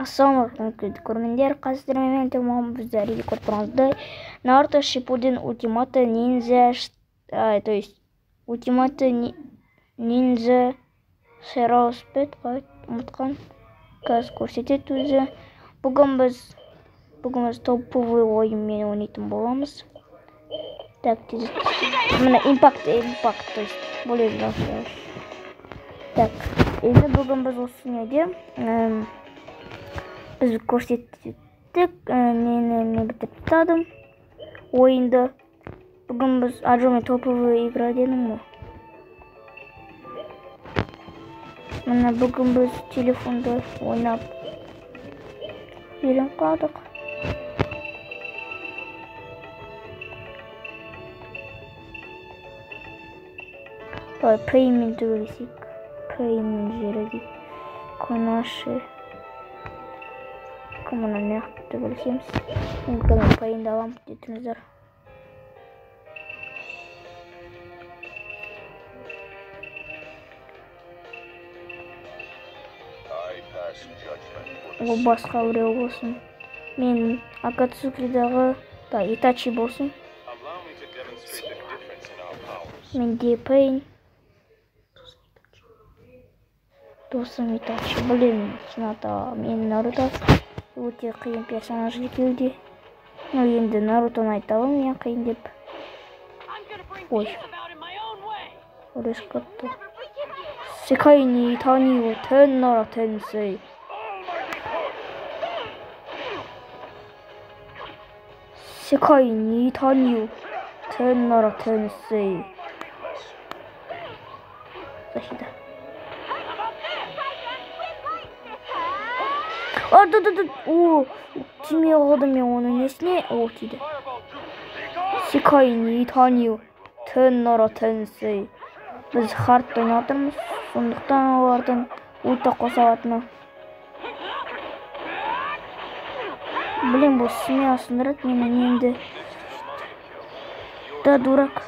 Ассалаумағалейкум көрермендер, қазір мен бізді әрине көріп тұрғаныңыздай Наруто Шиппуден Ультимата Ниндзя, то есть Ультимата Ниндзя Heroes бет ұмытқан, қазір көрсетеді өзі. Бүгін біз топовый ойынмен ойнайтын боламыз. Так, міне импакт, то есть более жақсы. Так, енді бүгін біз осы неде біз көрсеттік, нені мен бітіріп тастадым ойынды. Бүгін біз мен топовый игра дедім ғой. Міне бүгін біз телефонды ойнап үйреніп қалдық. Давай Пеймен төбелесейік. Пеймен жері дейді. Конаши. Кім оны неғып төбелесеміз? Мен Пейнді аламын дейтіңіздер. Ол басқа біреу болсын. Мен Акацукидағы да Итачи болсын. Менде Пейн. Досым Итачи. Блин, Хината, мен Наруто өте қиын персонаж екеуі де. Ну енді Нарутоны айта аламын мен қиын деп. Ой. Резко. Секай ни тани тен нара тенсей. Секай ни тани тен нара тенсей. Защита. А, да. О, тимей қалдым мен оның несіне. О, тиді. Секай ни тани тен нара тенсей. Біз хард ойнап жатырмыз, сондықтан олардың ульта қоса алатыны. Блин, бұл смело сындырады мені енді. Да, дурак.